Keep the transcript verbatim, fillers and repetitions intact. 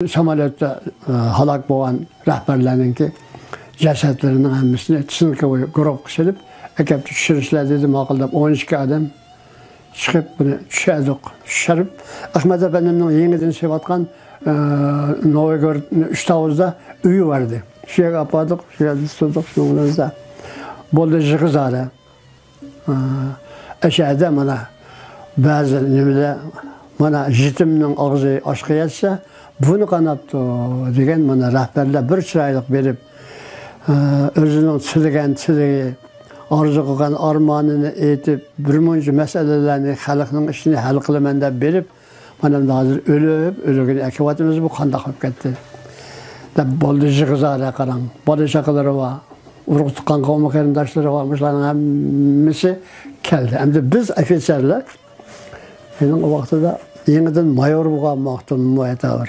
ساموليوتتا، ئە، ھالاك بولغان رەھبەرلەرنىڭكى جەسەتلىرىنىڭ ھەممىسىنى تېسنىكوۋوي گۇرۇپپىغا سېلىپ، ئەكەپ چۈشۈرۈشلەر دېدى، ماقۇل دەپ، ئون ئىككى ئادەم چىقىپ، بۇنى چۈشەردۇق. چۈشۈرۈپ، ئەخمەت ئەپەندىمنىڭ يېڭىدىن سېلىۋاتقان، ئە، نوۋىگورودنى ئۈچ تاۋۇزدا ئۆيى بار ئىدى. شۇ يەرگە ئاپاردۇق، شۇ يەردە تۇردۇق، شۇنىڭ بىلەن بولدى، يىغىزارە. ئە، ئەشەدە مانا بەزى نېمىلەر، مانا يېتىمنىڭ ئاغزى ئاشقا يەتسە، بۇنى قاناپتۇ دېگەن مانا رەھبەرلەر بىر چىرايلىق بېرىپ، ئە، ئۆزىنىڭ تىلىگەن تىلىكى، ئارزۇ قىلغان ئارمانىنى ئېيتىپ، بىر مۇنچە مەسىلىلەرنى خەلقنىڭ ئىشىنى ھەل قىلىمەن دەپ بېرىپ، مانا ئەمدى ھازىر ئۆلۈپ، ئۆلۈكىنى ئەكىۋاتىمىز، بۇ قانداق بولۇپ كەتتى دەپ بولدى، يىغىزارە قاراڭ. بالا چاقىلىرى بار، ئۇرۇق تۇغقان قوۋما قېرىنداشلىرى بار، مۇشۇلارنىڭ ھەممىسى كەلدى. ئەمدى بىز ئوفىتسېرلار، مېنىڭ ئۇ ۋاقتىدا يېڭىدىن مايور بولغان ۋاقتىم بۇ ئەتاۋۇر.